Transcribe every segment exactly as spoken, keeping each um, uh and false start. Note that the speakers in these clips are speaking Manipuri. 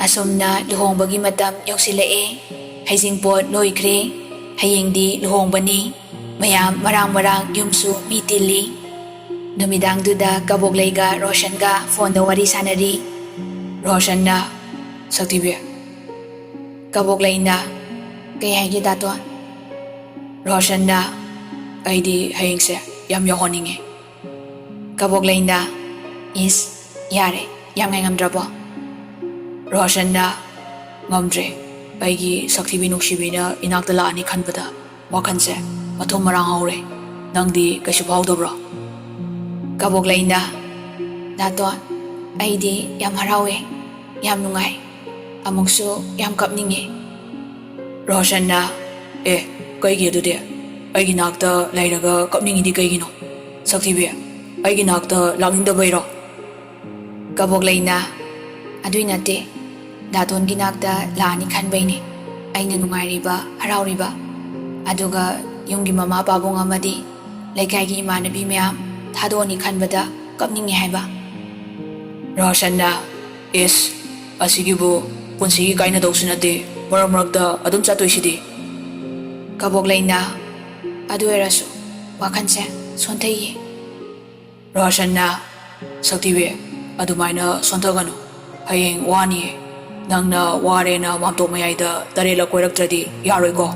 ꯑꯁꯨꯝꯅ ꯂꯨꯍꯣꯡꯕꯒꯤ ꯃꯇꯝ ꯌꯧꯁꯤꯜꯂꯛꯑꯦ꯫ ꯍꯩꯖꯤꯡꯄꯣꯠ ꯂꯣꯏꯈ꯭ꯔꯦ꯫ ꯍꯌꯦꯡꯗꯤ ꯂꯨꯍꯣꯡꯕꯅꯤ꯫ ꯃꯌꯥꯝ ꯃꯔꯥꯡ ꯃꯔꯥꯡ, ꯌꯨꯝꯁꯨ ꯃꯤ ꯇꯤꯜꯂꯤ꯫ ꯅꯨꯃꯤꯗꯥꯡꯗꯨꯗ ꯀꯕꯣꯛꯂꯩꯒ ꯔꯣꯁꯟꯒ ꯐꯣꯟꯗ ꯋꯥꯔꯤ ꯁꯥꯟꯅꯔꯤ꯫ ꯔꯣꯁꯟꯅ, "ꯁꯛꯊꯤꯕꯤ꯫" ꯀꯕꯣꯛꯂꯩꯅ, "ꯀꯩ ꯍꯥꯏꯒꯦ ꯗꯥꯇꯣꯟ?" ꯔꯣꯁꯟꯅ, "ꯑꯩꯗꯤ ꯍꯌꯦꯡꯁꯦ ꯌꯥꯝ ꯌꯧꯍꯟꯅꯤꯡꯉꯦ꯫" ꯀꯕꯣꯛꯂꯩꯅ, "ꯏꯁ, ꯌꯥꯔꯦ, ꯌꯥꯝ ꯉꯥꯏꯉꯝꯗ꯭ꯔꯕꯣ?" ꯔꯣꯁꯟꯅ, "ꯉꯝꯗ꯭ꯔꯦ꯫ ꯑꯩꯒꯤ ꯁꯛꯊꯤꯕꯤ ꯅꯨꯡꯁꯤꯕꯤꯅ ꯏꯅꯥꯛꯇ ꯂꯥꯛꯑꯅꯤ ꯈꯟꯕꯗ ꯋꯥꯈꯜꯁꯦ ꯃꯊꯨꯝ ꯃꯔꯥꯡ ꯍꯧꯔꯦ꯫ ꯅꯪꯗꯤ ꯀꯩꯁꯨ ꯐꯥꯎꯗꯕ꯭ꯔꯣ?" ꯀꯕꯣꯛꯂꯩꯅ, "ꯗꯥꯇꯣꯟ, ꯑꯩꯗꯤ ꯌꯥꯝ ꯍꯔꯥꯎꯋꯦ, ꯌꯥꯝ ꯅꯨꯡꯉꯥꯏ, ꯑꯃꯨꯛꯁꯨ ꯌꯥꯝ ꯀꯞꯅꯤꯡꯉꯦ꯫" ꯔꯣꯁꯟꯅ, "ꯑꯦ, ꯀꯩꯒꯤ ꯑꯗꯨꯗꯤ? ꯑꯩꯒꯤ ꯅꯥꯛꯇ ꯂꯩꯔꯒ ꯀꯞꯅꯤꯡꯉꯤꯗꯤ ꯀꯩꯒꯤꯅꯣ? ꯁꯛꯊꯤꯕꯤ, ꯑꯩꯒꯤ ꯅꯥꯛꯇ ꯂꯥꯛꯅꯤꯡꯗꯕꯩꯔꯣ?" ꯀꯕꯣꯛꯂꯩꯅ, "ꯑꯗꯨꯏ ꯅꯠꯇꯦ ꯗꯥꯇꯣꯟꯒꯤ ꯅꯥꯛꯇ ꯂꯥꯛꯑꯅꯤ ꯈꯟꯕꯩꯅꯦ ꯑꯩꯅ ꯅꯨꯡꯉꯥꯏꯔꯤꯕ, ꯍꯔꯥꯎꯔꯤꯕ꯫ ꯑꯗꯨꯒ ꯌꯨꯝꯒꯤ ꯃꯃꯥ ꯄꯥꯕꯨꯡ ꯑꯃꯗꯤ ꯂꯩꯀꯥꯏꯒꯤ ꯏꯃꯥꯟꯅꯕꯤ ꯃꯌꯥꯝ ꯊꯥꯗꯣꯛꯑꯅꯤ ꯈꯟꯕꯗ ꯀꯞꯅꯤꯡꯉꯦ ꯍꯥꯏꯕ꯫" ꯔꯣꯁꯟꯅ, "ꯏꯁ, ꯑꯁꯤꯒꯤꯕꯨ ꯄꯨꯟꯁꯤꯒꯤ ꯀꯥꯏꯅꯗꯧꯁꯨ ꯅꯠꯇꯦ, ꯃꯔꯛ ꯃꯔꯛꯇ ꯑꯗꯨꯝ ꯆꯠꯇꯣꯏꯁꯤꯗꯤ꯫" ꯀꯕꯣꯛꯂꯩꯅ, "ꯑꯗꯨ ꯑꯣꯏꯔꯁꯨ ꯋꯥꯈꯜꯁꯦ ꯁꯣꯟꯊꯩꯌꯦ꯫" ꯔꯣꯁꯟꯅ, "ꯁꯛꯊꯤꯕꯤ, ꯑꯗꯨꯃꯥꯏꯅ ꯁꯣꯟꯊꯒꯅꯨ꯫ ꯍꯌꯦꯡ ꯋꯥꯅꯤꯌꯦ꯫ ꯅꯪꯅ ꯋꯥꯔꯦꯅ ꯃꯥꯝꯇꯣꯞ ꯃꯌꯥꯏꯗ ꯇꯔꯦꯠꯂꯛ ꯀꯣꯏꯔꯛꯇ꯭ꯔꯗꯤ ꯌꯥꯔꯣꯏꯀꯣ꯫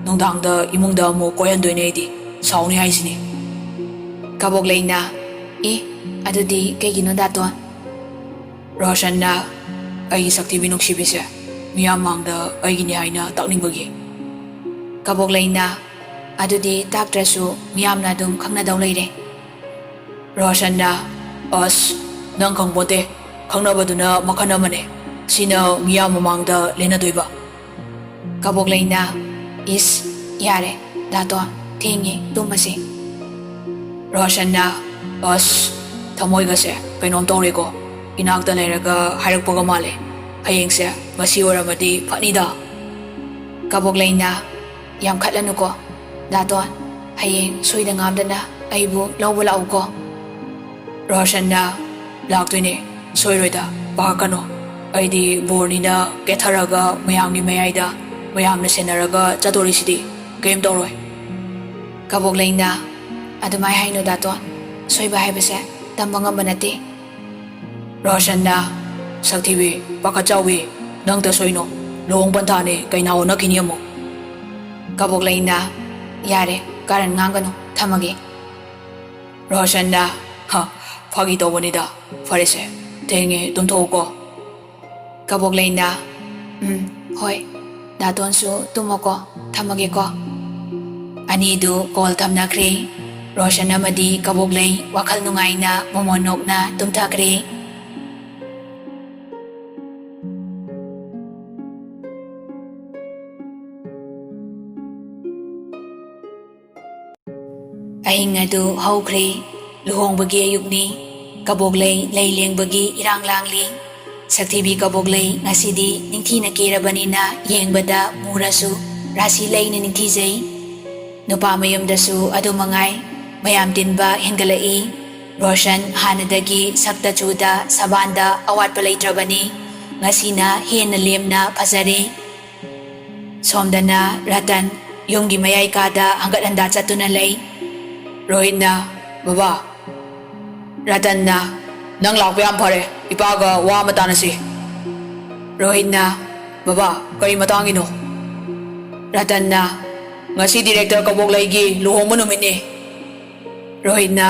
ꯅꯨꯡꯗꯥꯡꯗ ꯏꯃꯨꯡꯗ ꯑꯃꯨꯛ ꯀꯣꯏꯍꯟꯗꯣꯏꯅꯦ ꯑꯩꯗꯤ꯫ ꯁꯥꯎꯅꯤ ꯍꯥꯏꯁꯤꯅꯤ꯫" ꯀꯕꯣꯛꯂꯩꯅ, "ꯑꯦ, ꯑꯗꯨꯗꯤ ꯀꯩꯒꯤꯅꯣ ꯗꯥꯇꯣꯟ?" ꯔꯣꯁꯟꯅ, "ꯑꯩꯒꯤ ꯁꯛꯊꯤꯕꯤ ꯅꯨꯡꯁꯤꯕꯤꯁꯦ ꯃꯤꯌꯥꯝ ꯃꯥꯡꯗ ꯑꯩꯒꯤꯅꯤ ꯍꯥꯏꯅ ꯇꯥꯛꯅꯤꯡꯕꯒꯤ꯫" ꯀꯕꯣꯛꯂꯩꯅ, "ꯑꯗꯨꯗꯤ ꯇꯥꯛꯇ꯭ꯔꯁꯨ ꯃꯤꯌꯥꯝꯅ ꯑꯗꯨꯝ ꯈꯪꯅꯗꯧ ꯂꯩꯔꯦ꯫" ꯔꯣꯁꯟꯅ, "ꯑꯁ, ꯅꯪ ꯈꯪꯄꯣꯠꯇꯦ꯫ ꯈꯪꯅꯕꯗꯨꯅ ꯃꯈꯜ ꯑꯃꯅꯦ꯫ ꯁꯤꯅ ꯃꯤꯌꯥꯝ ꯃꯃꯥꯡꯗ ꯂꯦꯟꯅꯗꯣꯏꯕ꯫" ꯀꯕꯣꯛꯂꯩꯅ, "ꯏꯁ, ꯌꯥꯔꯦ, ꯗꯥꯇꯣꯟ, ꯊꯦꯡꯉꯦ, ꯇꯨꯝꯃꯁꯦ꯫" ꯔꯣꯁꯟꯅ, "ꯑꯁ, ꯊꯃꯣꯏꯒꯁꯦ ꯀꯩꯅꯣꯝ ꯇꯧꯔꯦꯀꯣ꯫ ꯏꯅꯥꯛꯇ ꯂꯩꯔꯒ ꯍꯥꯏꯔꯛꯄꯒ ꯃꯥꯜꯂꯦ꯫ ꯍꯌꯦꯡꯁꯦ ꯉꯁꯤ ꯑꯣꯏꯔꯝꯃꯗꯤ ꯐꯅꯤꯗ꯫" ꯀꯕꯣꯛꯂꯩꯅ, "ꯌꯥꯝ ꯈꯠꯂꯅꯨꯀꯣ ꯗꯥꯇꯣꯟ, ꯍꯌꯦꯡ ꯁꯣꯏꯗ ꯉꯥꯝꯗꯅ ꯑꯩꯕꯨ ꯂꯧꯕ ꯂꯥꯛꯎꯀꯣ꯫" ꯔꯣꯁꯟꯅ, "ꯂꯥꯛꯇꯣꯏꯅꯦ, ꯁꯣꯏꯔꯣꯏꯗ, ꯄꯥꯈꯠꯀꯅꯣ꯫" ꯑꯩꯗꯤ ꯕꯣꯔꯅꯤꯅ ꯀꯦꯊꯔꯒ ꯃꯌꯥꯝꯒꯤ ꯃꯌꯥꯏꯗ ꯃꯌꯥꯝꯅ ꯁꯦꯟꯅꯔꯒ ꯆꯠꯇꯣꯔꯤꯁꯤꯗꯤ꯫ ꯀꯔꯤꯝ ꯇꯧꯔꯣꯏ꯫ ꯀꯕꯣꯛꯂꯩꯅ, "ꯑꯗꯨꯃꯥꯏ ꯍꯥꯏꯅꯨ ꯗꯥꯇꯣꯟ, ꯁꯣꯏꯕ ꯍꯥꯏꯕꯁꯦ ꯇꯝꯕ ꯉꯝꯕ ꯅꯠꯇꯦ"꯫ ꯔꯣꯁꯟꯅ, "ꯁꯛꯊꯤꯕꯤ, ꯄꯥꯈꯠ ꯆꯥꯎꯕꯤ, ꯅꯪꯇ ꯁꯣꯏꯅꯣ, ꯂꯨꯍꯣꯡ ꯄꯟꯊꯥꯅꯤ, ꯀꯩꯅꯥ ꯑꯣꯟꯅꯈꯤꯅꯤ ꯑꯃꯨꯛ"꯫ ꯀꯕꯣꯛꯂꯩꯅ, "ꯌꯥꯔꯦ, ꯀꯥꯔꯟ ꯉꯥꯡꯒꯅꯨ, ꯊꯝꯃꯒꯦ"꯫ ꯔꯣꯁꯟꯅ, "ꯍ, ꯐꯥꯒꯤ ꯇꯧꯕꯅꯤꯗ, ꯐꯔꯦꯁꯦ, ꯊꯦꯡꯉꯦ, ꯇꯨꯝꯊꯣꯛꯎꯀꯣ"꯫ ꯀꯕꯣꯛꯂꯩꯅ, "ꯎꯝ, ꯍꯣꯏ, ꯗꯥꯇꯣꯟꯁꯨ ꯇꯨꯝꯃꯣꯀꯣ, ꯊꯝꯃꯒꯦꯀꯣ"꯫ ꯑꯅꯤꯗꯨ ꯀꯣꯜ ꯊꯝꯅꯈ꯭ꯔꯦ꯫ ꯔꯣꯁꯟ ꯑꯃꯗꯤ ꯀꯕꯣꯛꯂꯩ ꯋꯥꯈꯜ ꯅꯨꯡꯉꯥꯏꯅ ꯃꯣꯃꯣꯟ ꯅꯣꯛꯅ ꯇꯨꯝꯊꯈ꯭ꯔꯦ꯫ ꯑꯍꯤꯡ ꯑꯗꯨ ꯍꯧꯈ꯭ꯔꯦ꯫ ꯂꯨꯍꯣꯡꯕꯒꯤ ꯑꯌꯨꯛꯅꯤ꯫ ꯀꯕꯣꯛꯂꯩ ꯂꯩ ꯂꯦꯡꯕꯒꯤ ꯏꯔꯥꯡ ꯂꯥꯡꯂꯤ꯫ ꯁꯛꯊꯤꯕꯤ ꯀꯕꯣꯛꯂꯩ ꯉꯁꯤꯗꯤ ꯅꯤꯡꯊꯤꯅ ꯀꯦꯔꯕꯅꯤꯅ ꯌꯦꯡꯕꯗ ꯃꯨꯔꯁꯨ ꯔꯥꯁꯤ ꯂꯩꯅ ꯅꯤꯡꯊꯤꯖꯩ꯫ ꯅꯨꯄꯥ ꯃꯌꯨꯝꯗꯁꯨ ꯑꯗꯨ ꯃꯉꯥꯏ, ꯃꯌꯥꯝ ꯇꯤꯟꯕ ꯍꯦꯟꯒꯠꯂꯛꯏ꯫ ꯔꯣꯁꯟ ꯍꯥꯟꯅꯗꯒꯤ ꯁꯛꯇ ꯆꯨꯗ ꯁꯕꯥꯟꯗ ꯑꯋꯥꯠꯄ ꯂꯩꯇ꯭ꯔꯕꯅꯤ꯫ ꯉꯁꯤꯅ ꯍꯦꯟꯅ ꯂꯦꯝꯅ ꯐꯖꯔꯦ꯫ ꯁꯣꯝꯗꯅ ꯔꯇꯟ ꯌꯨꯝꯒꯤ ꯃꯌꯥꯏ ꯀꯥꯗ ꯍꯪꯒꯠ ꯍꯟꯗꯥ ꯆꯠꯇꯨꯅ ꯂꯩ꯫ ꯔꯣꯍꯤꯠꯅ, "ꯕꯕꯥ"꯫ ꯔꯇꯟꯅ, "ꯅꯪ ꯂꯥꯛꯄ ꯌꯥꯝ ꯐꯔꯦ, ꯏꯄꯥꯒ ꯋꯥ ꯑꯃ ꯇꯥꯅꯁꯤ"꯫ ꯔꯣꯍꯤꯠꯅ, "ꯕꯕꯥ, ꯀꯔꯤ ꯃꯇꯥꯡꯒꯤꯅꯣ?" ꯔꯇꯟꯅ, "ꯉꯁꯤ ꯗꯤꯔꯦꯛꯇꯔ ꯀꯕꯣꯛꯂꯩꯒꯤ ꯂꯨꯍꯣꯡꯕ ꯅꯨꯃꯤꯠꯅꯤ"꯫ ꯔꯣꯍꯤꯠꯅ,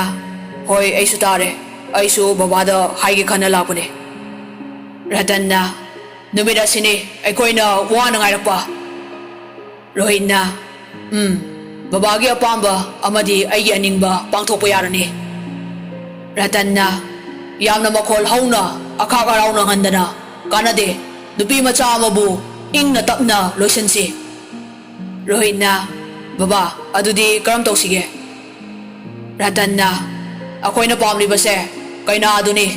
"ꯍꯣꯏ, ꯑꯩꯁꯨ ꯇꯥꯔꯦ꯫ ꯑꯩꯁꯨ ꯕꯕꯥꯗ ꯍꯥꯏꯒꯦ ꯈꯟꯅ ꯂꯥꯛꯄꯅꯦ"꯫ ꯔꯇꯟꯅ, "ꯅꯨꯃꯤꯠ ꯑꯁꯤꯅꯤ ꯑꯩꯈꯣꯏꯅ ꯋꯥꯅ ꯉꯥꯏꯔꯛꯄ"꯫ ꯔꯣꯍꯤꯠꯅ, "ꯎꯝ, ꯕꯕꯥꯒꯤ ꯑꯄꯥꯝꯕ ꯑꯃꯗꯤ ꯑꯩꯒꯤ ꯑꯅꯤꯡꯕ ꯄꯥꯡꯊꯣꯛꯄ ꯌꯥꯔꯅꯤ"꯫ ꯔꯇꯟꯅ, "ꯌꯥꯝꯅ ꯃꯈꯣꯜ ꯍꯧꯅ, ꯑꯈꯥꯛ ꯑꯔꯥꯎꯅ ꯉꯟꯗꯅ ꯀꯥꯟꯅꯗꯦ꯫ ꯅꯨꯄꯤ ꯃꯆꯥ ꯑꯃꯕꯨ ꯏꯪꯅ ꯇꯞꯅ ꯂꯣꯏꯁꯤꯟꯁꯤ"꯫ ꯔꯣꯍꯤꯠꯅ, "ꯕꯕꯥ, ꯑꯗꯨꯗꯤ ꯀꯔꯝ ꯇꯧꯁꯤꯒꯦ?" ꯔꯇꯟꯅ, "ꯑꯩꯈꯣꯏꯅ ꯄꯥꯝꯂꯤꯕꯁꯦ ꯀꯩꯅꯥ ꯑꯗꯨꯅꯤ꯫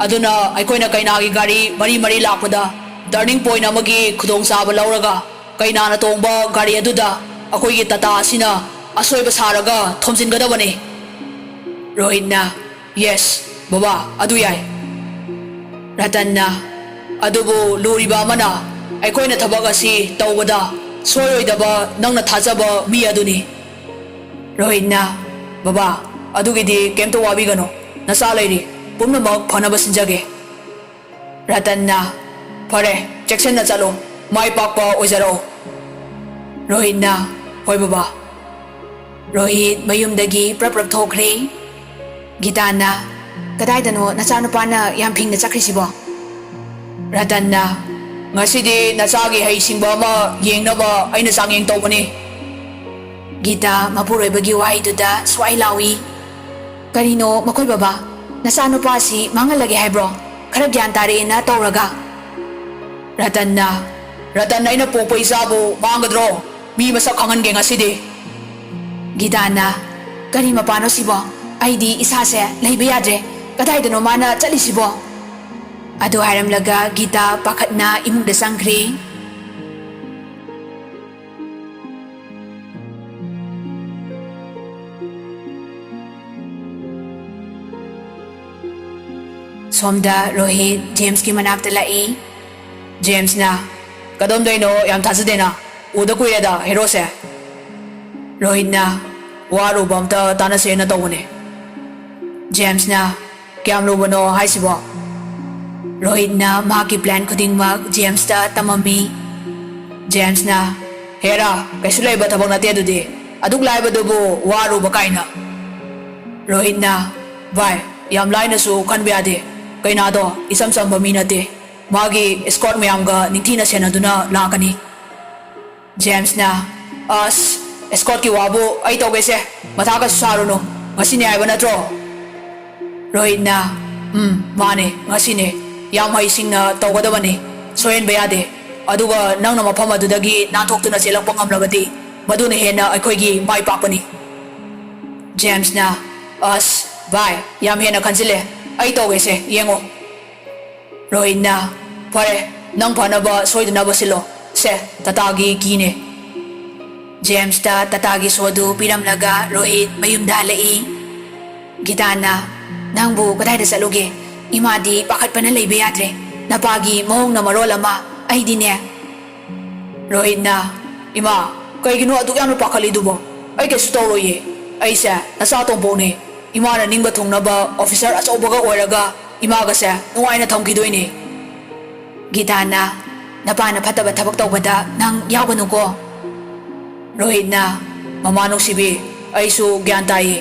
ꯑꯗꯨꯅ ꯑꯩꯈꯣꯏꯅ ꯀꯩꯅꯥꯒꯤ ꯒꯥꯔꯤ ꯃꯔꯤ ꯃꯔꯤ ꯂꯥꯛꯄꯗ ꯇꯔꯅꯤꯡ ꯄꯣꯏꯟ ꯑꯃꯒꯤ ꯈꯨꯗꯣꯡꯆꯥꯕ ꯂꯧꯔꯒ ꯀꯩꯅꯥꯅ ꯇꯣꯡꯕ ꯒꯥꯔꯤ ꯑꯗꯨꯗ ꯑꯩꯈꯣꯏꯒꯤ ꯇꯥꯇꯥ ꯑꯁꯤꯅ ꯑꯁꯣꯏꯕ ꯁꯥꯔꯒ ꯊꯣꯝꯖꯤꯟꯒꯗꯕꯅꯤ"꯫ ꯔꯣꯍꯤꯠꯅ, "ꯌꯦꯁ, ꯕꯕꯥ, ꯑꯗꯨ ꯌꯥꯏ"꯫ ꯔꯇꯟꯅ, ꯑꯗꯨꯕꯨ ꯂꯨꯔꯤꯕ ꯑꯃꯅ, ꯑꯩꯈꯣꯏꯅ ꯊꯕꯛ ꯑꯁꯤ ꯇꯧꯕꯗ ꯁꯣꯏꯔꯣꯏꯗꯕ ꯅꯪꯅ ꯊꯥꯖꯕ ꯃꯤ ꯑꯗꯨꯅꯤ꯫ ꯔꯣꯍꯤꯠꯅ, "ꯕꯕꯥ, ꯑꯗꯨꯒꯤꯗꯤ ꯀꯩꯝꯇ ꯋꯥꯕꯤꯒꯅꯨ, ꯅꯆꯥ ꯂꯩꯔꯤ, ꯄꯨꯝꯅꯃꯛ ꯐꯅꯕ ꯁꯤꯟꯖꯒꯦ"꯫ ꯔꯇꯟꯅ, "ꯐꯔꯦ, ꯆꯦꯛꯁꯤꯟꯅ ꯆꯠꯂꯨ, ꯃꯥꯏ ꯄꯥꯛꯄ ꯑꯣꯏꯖꯔꯛꯎ"꯫ ꯔꯣꯍꯤꯠꯅ, "ꯍꯣꯏ ꯕꯕꯥ"꯫ ꯔꯣꯍꯤꯠ ꯃꯌꯨꯝꯗꯒꯤ ꯄ꯭ꯔꯞ ꯄ꯭ꯔꯞ ꯊꯣꯛꯈ꯭ꯔꯦ꯫ ꯒꯤꯇꯥꯅ, "ꯀꯗꯥꯏꯗꯅꯣ ꯅꯆꯥꯅꯨꯄꯥꯅ ꯌꯥꯝ ꯐꯤꯡꯅ ꯆꯠꯈ꯭ꯔꯤꯁꯤꯕꯣ?" ꯔꯇꯟꯅ, "ꯉꯁꯤꯗꯤ ꯅꯆꯥꯒꯤ ꯍꯩꯁꯤꯡꯕ ꯑꯃ ꯌꯦꯡꯅꯕ ꯑꯩꯅ ꯆꯥꯡꯌꯦꯡ ꯇꯧꯕꯅꯤ"꯫ ꯒꯤꯇꯥ ꯃꯄꯨꯔꯣꯏꯕꯒꯤ ꯋꯥꯍꯩꯗꯨꯗ ꯁ꯭ꯋꯥꯏ ꯂꯥꯎꯏ꯫ "ꯀꯔꯤꯅꯣ ꯃꯈꯣꯏ ꯕꯕꯥ? ꯅꯆꯥꯅꯨꯄꯥꯁꯤ ꯃꯥꯡꯍꯜꯂꯒꯦ ꯍꯥꯏꯕ꯭ꯔꯣ? ꯈꯔ ꯒ꯭ꯌꯥꯟ ꯇꯥꯔꯛꯑꯦꯅ ꯇꯧꯔꯒ?" ꯔꯇꯟꯅ, "ꯔꯇꯟ, ꯑꯩꯅ ꯄꯣꯛꯄ ꯏꯆꯥꯕꯨ ꯃꯥꯡꯒꯗ꯭ꯔꯣ? ꯃꯤ ꯃꯁꯛ ꯈꯪꯍꯟꯒꯦ ꯉꯁꯤꯗꯤ"꯫ ꯒꯤꯇꯥꯅ, "ꯀꯔꯤ ꯃꯄꯥꯅꯣ ꯁꯤꯕꯣ? ꯑꯩꯗꯤ ꯏꯁꯥꯁꯦ ꯂꯩꯕ ꯌꯥꯗ꯭ꯔꯦ꯫ ꯀꯗꯥꯏꯗꯅꯣ ꯃꯥꯅ ꯆꯠꯂꯤꯁꯤꯕꯣ?" ꯑꯗꯨ ꯍꯥꯏꯔꯝꯂꯒ ꯒꯤꯇꯥ ꯄꯥꯈꯠꯅ ꯏꯃꯨꯡꯗ ꯆꯪꯈ꯭ꯔꯦ꯫ ꯁꯣꯝꯗ ꯔꯣꯍꯤꯠ ꯖꯦꯝꯁꯀꯤ ꯃꯅꯥꯛꯇ ꯂꯥꯛꯏ꯫ ꯖꯦꯝꯁꯅ, "ꯀꯗꯣꯝꯗꯩꯅꯣ? ꯌꯥꯝ ꯊꯥꯖꯗꯦꯅ, ꯎꯗ ꯀꯨꯏꯔꯦꯗ ꯍꯦꯔꯣꯁꯦ"꯫ ꯔꯣꯍꯤꯠꯅ, "ꯋꯥꯔꯨꯕ ꯑꯝꯇ ꯇꯥꯟꯅꯁꯦꯅ ꯇꯧꯕꯅꯦ"꯫ ꯖꯦꯝꯁꯅ, "ꯀꯌꯥꯝ ꯂꯨꯕꯅꯣ ꯍꯥꯏꯁꯤꯕꯣ?" ꯔꯣꯍꯤꯠꯅ ꯃꯍꯥꯛꯀꯤ ꯄ꯭ꯂꯥꯟ ꯈꯨꯗꯤꯡꯃꯛ ꯖꯦꯝꯁꯇ ꯇꯝꯃꯝꯃꯤ꯫ ꯖꯦꯝꯁꯅ, "ꯍꯦꯔꯥ, ꯀꯩꯁꯨ ꯂꯩꯕ ꯊꯕꯛ ꯅꯠꯇꯦ ꯑꯗꯨꯗꯤ, ꯑꯗꯨꯛ ꯂꯥꯏꯕꯗꯨꯕꯨ ꯋꯥꯔꯨꯕ ꯀꯥꯏꯅ"꯫ ꯔꯣꯍꯤꯠꯅ, "ꯚꯥꯏ, ꯌꯥꯝ ꯂꯥꯏꯅꯁꯨ ꯈꯟꯕ ꯌꯥꯗꯦ꯫ ꯀꯩꯅꯥꯗꯣ ꯏꯆꯝ ꯆꯝꯕ ꯃꯤ ꯅꯠꯇꯦ꯫ ꯃꯥꯒꯤ ꯏꯁꯀꯣꯔꯠ ꯃꯌꯥꯝꯒ ꯅꯤꯡꯊꯤꯅ ꯁꯦꯟꯅꯗꯨꯅ ꯂꯥꯛꯀꯅꯤ"꯫ ꯖꯦꯝꯁꯅ, "ꯑꯁ, ꯏꯁꯀꯣꯔꯠꯀꯤ ꯋꯥꯕꯨ ꯑꯩ ꯇꯧꯒꯦꯁꯦ, ꯃꯊꯥ ꯀꯩꯁꯨ ꯁꯥꯔꯨꯅꯨ, ꯉꯁꯤꯅꯦ ꯍꯥꯏꯕ ꯅꯠꯇ꯭ꯔꯣ?" ꯔꯣꯍꯤꯠꯅ, "ꯎꯝ, ꯃꯥꯅꯦ, ꯉꯁꯤꯅꯦ, ꯌꯥꯝ ꯍꯩꯁꯤꯡꯅ ꯇꯧꯒꯗꯕꯅꯤ, ꯁꯣꯏꯍꯟꯕ ꯌꯥꯗꯦ꯫ ꯑꯗꯨꯒ ꯅꯪꯅ ꯃꯐꯝ ꯑꯗꯨꯗꯒꯤ ꯅꯥꯟꯊꯣꯛꯇꯨꯅ ꯆꯦꯜꯂꯛꯄ ꯉꯝꯂꯕꯗꯤ, ꯃꯗꯨꯅ ꯍꯦꯟꯅ ꯑꯩꯈꯣꯏꯒꯤ ꯃꯥꯏ ꯄꯥꯛꯄꯅꯤ"꯫ ꯖꯦꯝꯁꯅ, "ꯑꯁ, ꯚꯥꯏ, ꯌꯥꯝ ꯍꯦꯟꯅ ꯈꯟꯖꯤꯜꯂꯦ, ꯑꯩ ꯇꯧꯒꯦꯁꯦ, ꯌꯦꯡꯉꯣ"꯫ ꯔꯣꯍꯤꯠꯅ, "ꯐꯔꯦ, ꯅꯪ ꯐꯅꯕ ꯁꯣꯏꯗꯅꯕ ꯁꯤꯜꯂꯣ꯫ ꯁꯦ, ꯇꯥꯇꯥꯒꯤ ꯀꯤꯅꯦ"꯫ ꯖꯦꯝꯁꯇ ꯇꯥꯇꯥꯒꯤ ꯁꯣꯗꯨ ꯄꯤꯔꯝꯂꯒ ꯔꯣꯍꯤꯠ ꯃꯌꯨꯝꯗ ꯍꯜꯂꯛꯏ꯫ ꯒꯤꯇꯥꯅ, "ꯅꯪꯕꯨ ꯀꯗꯥꯏꯗ ꯆꯠꯂꯨꯒꯦ? ꯏꯃꯥꯗꯤ ꯄꯥꯈꯠꯄꯅ ꯂꯩꯕ ꯌꯥꯗ꯭ꯔꯦ꯫ ꯅꯄꯥꯒꯤ ꯃꯑꯣꯡꯅ ꯃꯔꯣꯜ ꯑꯃ, ꯑꯩꯗꯤꯅꯦ꯫ ꯔꯣꯍꯤꯠꯅ, "ꯏꯃꯥ, ꯀꯩꯒꯤꯅꯣ ꯑꯗꯨꯛ ꯌꯥꯝꯅ ꯄꯥꯈꯠꯂꯤꯗꯨꯕꯣ? ꯑꯩ ꯀꯩꯁꯨ ꯇꯧꯔꯣꯏꯌꯦ꯫ ꯑꯩꯁꯦ ꯅꯆꯥ ꯑꯇꯣꯝꯕꯧꯅꯦ꯫ ꯏꯃꯥꯅ ꯅꯤꯡꯕ ꯊꯨꯡꯅꯕ ꯑꯣꯐꯤꯁꯔ ꯑꯆꯧꯕꯒ ꯑꯣꯏꯔꯒ ꯏꯃꯥꯒꯁꯦ ꯅꯨꯡꯉꯥꯏꯅ ꯊꯝꯈꯤꯗꯣꯏꯅꯦ꯫" ꯒꯤꯇꯥꯅ, "ꯅꯄꯥꯅ ꯐꯠꯇꯕ ꯊꯕꯛ ꯇꯧꯕꯗ ꯅꯪ ꯌꯥꯎꯒꯅꯨꯀꯣ꯫" ꯔꯣꯍꯤꯠꯅ, "ꯃꯃꯥ ꯅꯨꯡꯁꯤꯕꯤ, ꯑꯩꯁꯨ ꯒ꯭ꯌꯥꯟ ꯇꯥꯏꯌꯦ꯫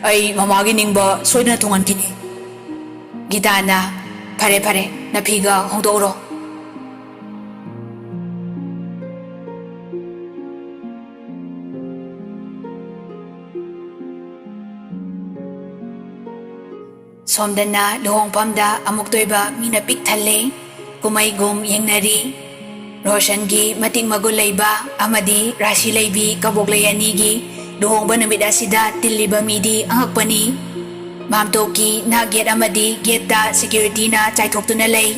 ꯑꯩ ꯃꯃꯥꯒꯤ ꯅꯤꯡꯕ ꯁꯣꯏꯗꯅ ꯊꯨꯡꯍꯟꯈꯤꯅꯤ꯫" ꯒꯤꯇꯥꯅ, "ꯐꯔꯦ, ꯐꯔꯦ, ꯅꯐꯤꯒ ꯍꯣꯡꯗꯣꯛꯎꯔꯣ꯫" ꯁꯣꯝꯗꯅ ꯂꯨꯍꯣꯡꯐꯝꯗ ꯑꯃꯨꯛꯇꯣꯏꯕ ꯃꯤꯅ ꯄꯤꯛ ꯊꯜꯂꯦ꯫ ꯀꯨꯝꯍꯩꯒꯨꯝ ꯌꯦꯡꯅꯔꯤ꯫ ꯔꯣꯁꯟꯒꯤ ꯃꯇꯤꯛ ꯃꯒꯨꯟ ꯂꯩꯕ ꯑꯃꯗꯤ ꯔꯥꯁꯤ ꯂꯩꯕꯤ ꯀꯕꯣꯛꯂꯩ ꯑꯅꯤꯒꯤ ꯂꯨꯍꯣꯡꯕ ꯅꯨꯃꯤꯠ ꯑꯁꯤꯗ ꯇꯤꯜꯂꯤꯕ ꯃꯤꯗꯤ ꯑꯉꯛꯄꯅꯤ꯫ ꯃꯥꯝꯇꯣꯛꯀꯤ ꯅꯥꯛ ꯌꯦꯠ ꯑꯃꯗꯤ ꯒꯦꯠꯇ ꯁꯦꯀ꯭ꯌꯨꯔꯤꯇꯤꯅ ꯆꯥꯏꯊꯣꯛꯇꯨꯅ ꯂꯩ꯫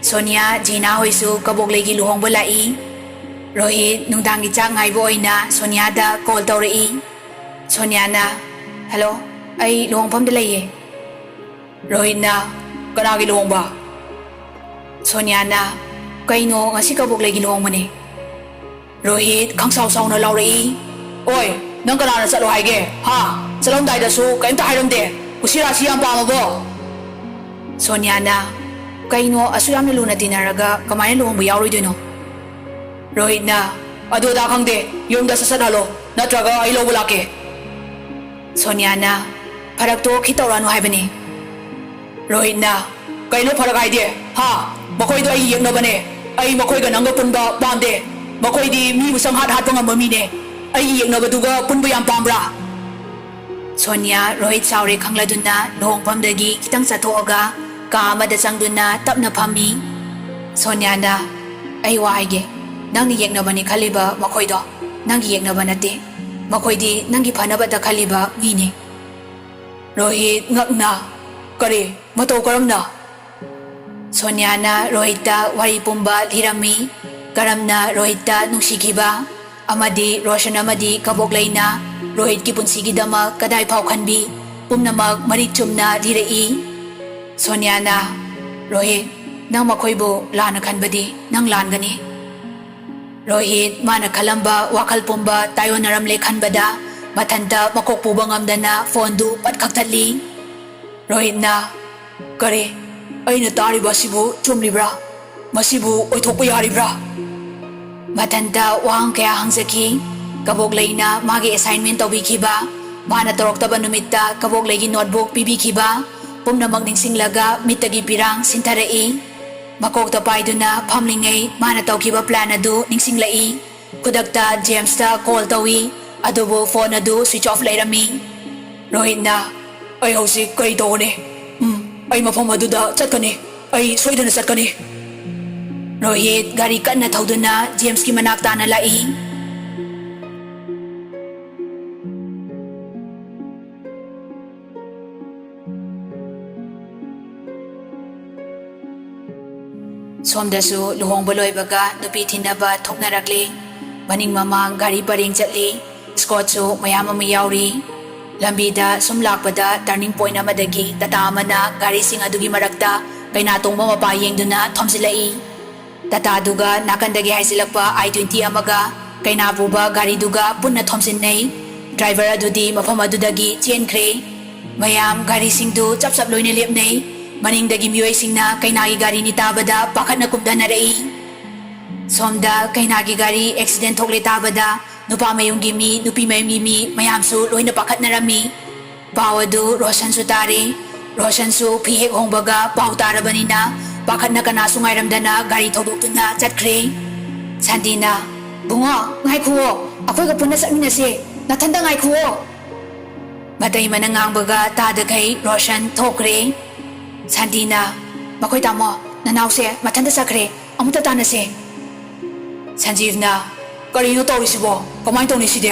ꯁꯣꯅꯤꯌꯥ, ꯖꯤꯅꯥ ꯍꯣꯏꯁꯨ ꯀꯕꯣꯛꯂꯩꯒꯤ ꯂꯨꯍꯣꯡꯕ ꯂꯥꯛꯏ꯫ ꯔꯣꯍꯤꯠ ꯅꯨꯡꯗꯥꯡꯒꯤ ꯆꯥꯛ ꯉꯥꯏꯕ ꯑꯣꯏꯅ ꯁꯣꯅꯤꯌꯥꯗ ꯀꯣꯜ ꯇꯧꯔꯛꯏ꯫ ꯁꯣꯅꯤꯌꯥꯅ, "ꯍꯜꯂꯣ, ꯑꯩ ꯂꯨꯍꯣꯡꯐꯝꯗ ꯂꯩꯌꯦ꯫" ꯔꯣꯍꯤꯠꯅ, "ꯀꯅꯥꯒꯤ ꯂꯨꯍꯣꯡꯕ?" ꯁꯣꯅꯤꯌꯥꯅ, "ꯀꯩꯅꯣ, ꯉꯁꯤ ꯀꯕꯣꯛꯂꯩꯒꯤ ꯂꯨꯍꯣꯡꯕꯅꯦ꯫" ꯔꯣꯍꯤꯠ ꯈꯪꯁꯥꯎ ꯁꯥꯎꯅ ꯂꯥꯎꯔꯛꯏ, "ꯑꯣꯏ, ꯅꯪ ꯀꯅꯥꯅ ꯆꯠꯂꯣ ꯍꯥꯏꯒꯦ? ꯍꯥ? ꯆꯠꯂꯝꯗꯥꯏꯗꯁꯨ ꯀꯩꯝꯇ ꯍꯥꯏꯔꯝꯗꯦ꯫ ꯀꯨꯁꯤ ꯔꯥꯁꯤ ꯌꯥꯝ ꯄꯥꯝꯃꯕꯣ?" ꯁꯣꯅꯤꯌꯥꯅ, "ꯀꯩꯅꯣ ꯑꯁꯨꯛ ꯌꯥꯝꯅ ꯂꯨꯅ ꯇꯤꯟꯅꯔꯒ ꯀꯃꯥꯏꯅ ꯂꯨꯍꯣꯡꯕ ꯌꯥꯎꯔꯣꯏꯗꯣꯏꯅꯣ?" ꯔꯣꯍꯤꯠꯅ, "ꯑꯗꯨ ꯑꯗꯥ ꯈꯪꯗꯦ, ꯌꯨꯝꯗ ꯁꯠ ꯁꯠ ꯍꯜꯂꯣ, ꯅꯠꯇ꯭ꯔꯒ ꯑꯩ ꯂꯧꯕ ꯂꯥꯛꯀꯦ꯫" ꯁꯣꯅꯤꯌꯥꯅ, "ꯐꯔꯛꯇꯣ ꯈꯤꯠ ꯇꯧꯔꯛꯑꯅꯨ ꯍꯥꯏꯕꯅꯤ꯫" ꯔꯣꯍꯤꯠꯅ, "ꯀꯩꯅꯣ ꯐꯔꯛ ꯍꯥꯏꯗꯤ? ꯍꯥ? ꯃꯈꯣꯏꯗꯣ ꯑꯩꯒꯤ ꯌꯦꯛꯅꯕꯅꯦ꯫ ꯑꯩ ꯃꯈꯣꯏꯒ ꯅꯪꯒ ꯄꯨꯟꯕ ꯄꯥꯝꯗꯦ꯫ ꯃꯈꯣꯏꯗꯤ ꯃꯤꯕꯨ ꯁꯪꯍꯥꯠ ꯍꯥꯠꯄ ꯉꯝꯕ ꯃꯤꯅꯦ꯫ ꯑꯩꯒꯤ ꯌꯦꯛꯅꯕꯗꯨꯒ ꯄꯨꯟꯕ ꯌꯥꯝ ꯄꯥꯝꯕ꯭ꯔꯥ?" ꯁꯣꯅꯤꯌꯥ ꯔꯣꯍꯤꯠ ꯁꯥꯎꯔꯦ ꯈꯪꯂꯗꯨꯅ ꯂꯨꯍꯣꯡꯐꯝꯗꯒꯤ ꯈꯤꯇꯪ ꯆꯠꯊꯣꯛꯑꯒ ꯀꯥ ꯑꯃꯗ ꯆꯪꯗꯨꯅ ꯇꯞꯅ ꯐꯝꯃꯤ꯫ ꯁꯣꯅꯤꯌꯥꯅ, "ꯑꯩ ꯋꯥ ꯍꯥꯏꯒꯦ꯫ ꯅꯪꯅ ꯌꯦꯛꯅꯕꯅꯤ ꯈꯜꯂꯤꯕ ꯃꯈꯣꯏꯗꯣ ꯅꯪꯒꯤ ꯌꯦꯛꯅꯕ ꯅꯠꯇꯦ꯫ ꯃꯈꯣꯏꯗꯤ ꯅꯪꯒꯤ ꯐꯅꯕꯇ ꯈꯜꯂꯤꯕ ꯃꯤꯅꯤ꯫" ꯔꯣꯍꯤꯠ ꯉꯛꯅ, "ꯀꯔꯤ? ꯃꯇꯧ ꯀꯔꯝꯅ?" ꯁꯣꯅꯤꯌꯥꯅ ꯔꯣꯍꯤꯠꯇ ꯋꯥꯔꯤ ꯄꯨꯝꯕ ꯂꯤꯔꯝꯃꯤ꯫ ꯀꯔꯝꯅ ꯔꯣꯍꯤꯠꯇ ꯅꯨꯡꯁꯤꯈꯤꯕ ꯑꯃꯗꯤ ꯔꯣꯁꯟ ꯑꯃꯗꯤ ꯀꯕꯣꯛꯂꯩꯅ ꯔꯣꯍꯤꯠꯀꯤ ꯄꯨꯟꯁꯤꯒꯤꯗꯃꯛ ꯀꯗꯥꯏ ꯐꯥꯎ ꯈꯟꯕꯤ, ꯄꯨꯝꯅꯃꯛ ꯃꯔꯤꯛ ꯆꯨꯝꯅ ꯂꯤꯔꯛꯏ꯫ ꯁꯣꯅꯤꯌꯥꯅ, "ꯔꯣꯍꯤꯠ, ꯅꯪ ꯃꯈꯣꯏꯕꯨ ꯂꯥꯟꯅ ꯈꯟꯕꯗꯤ ꯅꯪ ꯂꯥꯟꯒꯅꯤ꯫ ꯔꯣꯍꯤꯠ ꯃꯥꯅ ꯈꯜꯂꯝꯕ ꯋꯥꯈꯜ ꯄꯨꯝꯕ ꯇꯥꯏꯑꯣꯟꯅꯔꯝꯂꯦ ꯈꯟꯕꯗ ꯃꯊꯟꯇ ꯃꯀꯣꯛ ꯄꯨꯕ ꯉꯝꯗꯅ ꯐꯣꯟꯗꯨ ꯄꯠ ꯀꯛꯊꯠꯂꯤ꯫ ꯔꯣꯍꯤꯠꯅ, "ꯀꯔꯤ? ꯑꯩꯅ ꯇꯥꯔꯤꯕ ꯑꯁꯤꯕꯨ ꯆꯨꯝꯂꯤꯕ꯭ꯔꯥ? ꯃꯁꯤꯕꯨ ꯑꯣꯏꯊꯣꯛꯄ ꯌꯥꯔꯤꯕ꯭ꯔꯥ?" ꯃꯊꯟꯇ ꯋꯥꯍꯪ ꯀꯌꯥ ꯍꯪꯖꯈꯤ꯫ ꯀꯕꯣꯛꯂꯩꯅ ꯃꯥꯒꯤ assignment ꯇꯧꯕꯤꯈꯤꯕ, ꯃꯥꯅ ꯇꯧꯔꯛꯇꯕ ꯅꯨꯃꯤꯠꯇ ꯀꯕꯣꯛꯂꯩꯒꯤ notebook ꯄꯤꯕꯤꯈꯤꯕ, ꯄꯨꯝꯅꯃꯛ ꯅꯤꯡꯁꯤꯡꯂꯒ ꯃꯤꯠꯇꯒꯤ ꯄꯤꯔꯥꯡ ꯁꯤꯟꯊꯔꯛꯏ꯫ ꯃꯀꯣꯛꯇ ꯄꯥꯏꯗꯨꯅ ꯐꯝꯂꯤꯉꯩ ꯃꯥꯅ ꯇꯧꯈꯤꯕ plan ꯑꯗꯨ ꯅꯤꯡꯁꯤꯡꯂꯛꯏ꯫ ꯈꯨꯗꯛꯇ ꯖꯦꯝꯁꯇ call ꯇꯧꯏ, ꯑꯗꯨꯕꯨ phone ꯑꯗꯨ switch off ꯂꯩꯔꯝꯃꯤ꯫ ꯔꯣꯍꯤꯠꯅ, "ꯑꯩ ꯍꯧꯖꯤꯛ ꯀꯔꯤ ꯇꯧꯒꯅꯤ? ꯎꯝ, ꯑꯩ ꯃꯐꯝ ꯑꯗꯨꯗ ꯆꯠꯀꯅꯤ꯫ ꯑꯩ ꯁꯣꯏꯗꯅ ꯆꯠꯀꯅꯤ꯫" ꯔꯣꯍꯤꯠ ꯒꯥꯔꯤ ꯀꯟꯅ ꯊꯧꯗꯨꯅ ꯖꯦꯝꯁꯀꯤ ꯃꯅꯥꯛ ꯇꯥꯅ ꯂꯥꯛꯏ꯫ ꯁꯣꯝꯗꯁꯨ ꯂꯨꯍꯣꯡꯕ ꯂꯣꯏꯕꯒ ꯅꯨꯄꯤ ꯊꯤꯟꯅꯕ ꯊꯣꯛꯅꯔꯛꯂꯤ꯫ ꯃꯅꯤꯡ ꯃꯃꯥꯡ ꯒꯥꯔꯤ ꯄꯔꯦꯡ ꯆꯠꯂꯤ꯫ Scottꯁꯨ ꯃꯌꯥꯝ ꯑꯃ ꯌꯥꯎꯔꯤ꯫ ꯂꯝꯕꯤꯗ ꯁꯨꯝ ꯂꯥꯛꯄꯗ turning point ꯑꯃꯗꯒꯤ ꯇꯥꯇꯥ ꯑꯃꯅ ꯒꯥꯔꯤꯁꯤꯡ ꯑꯗꯨꯒꯤ ꯃꯔꯛꯇ ꯀꯩꯅꯥ ꯇꯣꯡꯕ ꯃꯄꯥ ꯌꯦꯡꯗꯨꯅ ꯊꯣꯝꯖꯤꯜꯂꯛꯏ꯫ ꯇꯥꯇꯥꯗꯨꯒ ꯅꯥꯀꯟꯗꯒꯤ ꯍꯥꯏꯖꯤꯜꯂꯛꯄ i twenty ꯑꯃꯒ ꯀꯩꯅꯥ ꯄꯨꯕ ꯒꯥꯔꯤꯗꯨꯒ ꯄꯨꯟꯅ ꯊꯣꯝꯖꯤꯟꯅꯩ꯫ Driver ꯑꯗꯨꯗꯤ ꯃꯐꯝ ꯑꯗꯨꯗꯒꯤ ꯆꯦꯟꯈ꯭ꯔꯦ꯫ ꯃꯌꯥꯝ ꯒꯥꯔꯤꯁꯤꯡꯗꯨ ꯆꯞ ꯆꯞ ꯂꯣꯏꯅ ꯂꯦꯞꯅꯩ꯫ ꯃꯅꯤꯡꯗꯒꯤ ꯃꯤꯑꯣꯏꯁꯤꯡꯅ ꯀꯩꯅꯥꯒꯤ ꯒꯥꯔꯤꯅꯤ ꯇꯥꯕꯗ ꯄꯥꯈꯠꯅ ꯀꯨꯝꯊꯅꯔꯛꯏ꯫ ꯁꯣꯝꯗ ꯀꯩꯅꯥꯒꯤ ꯒꯥꯔꯤ accident ꯊꯣꯛꯂꯦ ꯇꯥꯕꯗ ꯅꯨꯄꯥ ꯃꯌꯨꯝꯒꯤ ꯃꯤ, ꯅꯨꯄꯤ ꯃꯌꯨꯝꯒꯤ ꯃꯤ ꯃꯌꯥꯝꯁꯨ ꯂꯣꯏꯅ ꯄꯥꯈꯠꯅꯔꯝꯃꯤ꯫ ꯄꯥꯎ ꯑꯗꯨ ꯔꯣꯁꯟꯁꯨ ꯇꯥꯔꯦ꯫ ꯔꯣꯁꯟꯁꯨ ꯐꯤ ꯍꯦꯛ ꯍꯣꯡꯕꯒ ꯄꯥꯎ ꯇꯥꯔꯕꯅꯤꯅ ꯄꯥꯈꯠꯅ ꯀꯅꯥꯁꯨ ꯉꯥꯏꯔꯝꯗꯅ ꯒꯥꯔꯤ ꯊꯧꯗꯣꯛꯇꯨꯅ ꯆꯠꯈ꯭ꯔꯦ꯫ ꯁꯥꯟꯇꯤꯅ, "ꯕꯨꯡꯉꯣ, ꯉꯥꯏꯈꯨꯑꯣ, ꯑꯩꯈꯣꯏꯒ ꯄꯨꯟꯅ ꯆꯠꯃꯤꯟꯅꯁꯦ, ꯅꯊꯟꯇ ꯉꯥꯏꯈꯨꯑꯣ꯫" ꯃꯇꯩꯃꯅ ꯉꯥꯡꯕꯒ ꯇꯥꯗꯈꯩ ꯔꯣꯁꯟ ꯊꯣꯛꯈ꯭ꯔꯦ꯫ ꯁꯥꯟꯇꯤꯅ, "ꯃꯈꯣꯏ ꯇꯥꯃꯣ, ꯅꯅꯥꯎꯁꯦ ꯃꯊꯟꯇ ꯆꯠꯈ꯭ꯔꯦ, ꯑꯃꯨꯛꯇ ꯇꯥꯟꯅꯁꯦ꯫" ꯁꯟꯖꯤꯕꯅ, "ꯀꯔꯤꯅꯣ ꯇꯧꯔꯤꯁꯤꯕꯣ? ꯀꯃꯥꯏꯅ ꯇꯧꯅꯤ ꯁꯤꯗꯤ?"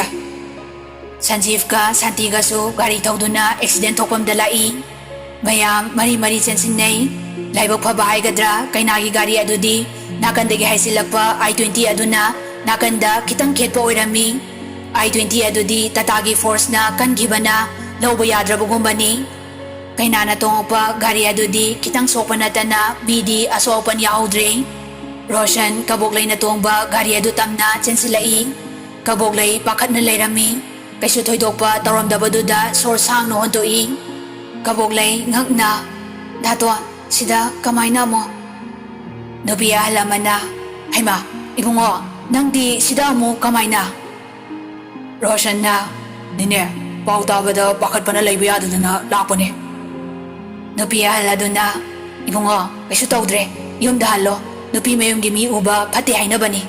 ꯁꯟꯖꯤꯕꯀ ꯁꯥꯟꯇꯤꯒꯁꯨ ꯒꯥꯔꯤ ꯊꯧꯗꯨꯅ accident ꯊꯣꯛꯐꯝꯗ ꯂꯥꯛꯏ꯫ ꯃꯌꯥꯝ ꯃꯔꯤ ꯃꯔꯤ ꯆꯦꯟꯁꯤꯟꯅꯩ꯫ ꯂꯥꯏꯕꯛ ꯐꯕ ꯍꯥꯏꯒꯗ꯭ꯔꯥ, ꯀꯩꯅꯥꯒꯤ ꯒꯥꯔꯤ ꯑꯗꯨꯗꯤ ꯅꯥꯀꯟꯗꯒꯤ ꯍꯥꯏꯖꯤꯜꯂꯛꯄ i twenty ꯑꯗꯨꯅ ꯅꯥꯀꯟꯗ ꯈꯤꯇꯪ ꯈꯦꯠꯄ ꯑꯣꯏꯔꯝꯃꯤ꯫ i twenty ꯑꯗꯨꯗꯤ ꯇꯥꯇꯥꯒꯤ forceꯅ ꯀꯟꯈꯤꯕꯅ ꯂꯧꯕ ꯌꯥꯗ꯭ꯔꯕꯒꯨꯝꯕꯅꯤ꯫ ꯀꯩꯅꯥꯅ ꯇꯣꯡꯉꯛꯄ ꯒꯥꯔꯤ ꯑꯗꯨꯗꯤ ꯈꯤꯇꯪ ꯁꯣꯛꯄ ꯅꯠꯇꯅ ꯃꯤꯗꯤ ꯑꯁꯣꯛ ꯑꯄꯟ ꯌꯥꯎꯍꯧꯗ꯭ꯔꯦ꯫ ꯔꯣꯁꯟ ꯀꯕꯣꯛꯂꯩꯅ ꯇꯣꯡꯕ ꯒꯥꯔꯤ ꯑꯗꯨ ꯇꯝꯅ ꯆꯦꯟꯁꯤꯜꯂꯛꯏ꯫ ꯀꯕꯣꯛꯂꯩ ꯄꯥꯈꯠꯅ ꯂꯩꯔꯝꯃꯤ꯫ ꯀꯩꯁꯨ ꯊꯣꯏꯗꯣꯛꯄ ꯇꯧꯔꯝꯗꯕꯗꯨꯗ ꯁꯣꯔ ꯁꯥꯡꯅ ꯍꯣꯟꯗꯣꯛꯏ꯫ ꯀꯕꯣꯛꯂꯩ ꯉꯛꯅ, "ꯗꯥꯇꯣꯟ, ꯁꯤꯗ ꯀꯃꯥꯏꯅ ꯑꯃꯨꯛ?" ꯅꯨꯄꯤ ꯑꯍꯜ ꯑꯃꯅ, "ꯍꯩꯃꯥ, ꯏꯕꯨꯡꯉꯣ, ꯅꯪꯗꯤ ꯁꯤꯗ ꯑꯃꯨꯛ ꯀꯃꯥꯏꯅ?" ꯔꯣꯁꯟꯅ, "ꯅꯦꯅꯦ, ꯄꯥꯎ ꯇꯥꯕꯗ ꯄꯥꯈꯠꯄꯅ ꯂꯩꯕ ꯌꯥꯗꯗꯅ ꯂꯥꯛꯄꯅꯦ꯫" ꯅꯨꯄꯤ ꯑꯍꯜ ꯑꯗꯨꯅ, "ꯏꯕꯨꯡꯉꯣ, ꯀꯩꯁꯨ ꯇꯧꯗ꯭ꯔꯦ, ꯌꯨꯝꯗ ꯍꯜꯂꯣ, ꯅꯨꯄꯤ ꯃꯌꯨꯝꯒꯤ ꯃꯤ ꯎꯕ ꯐꯠꯇꯦ ꯍꯥꯏꯅꯕꯅꯤ꯫"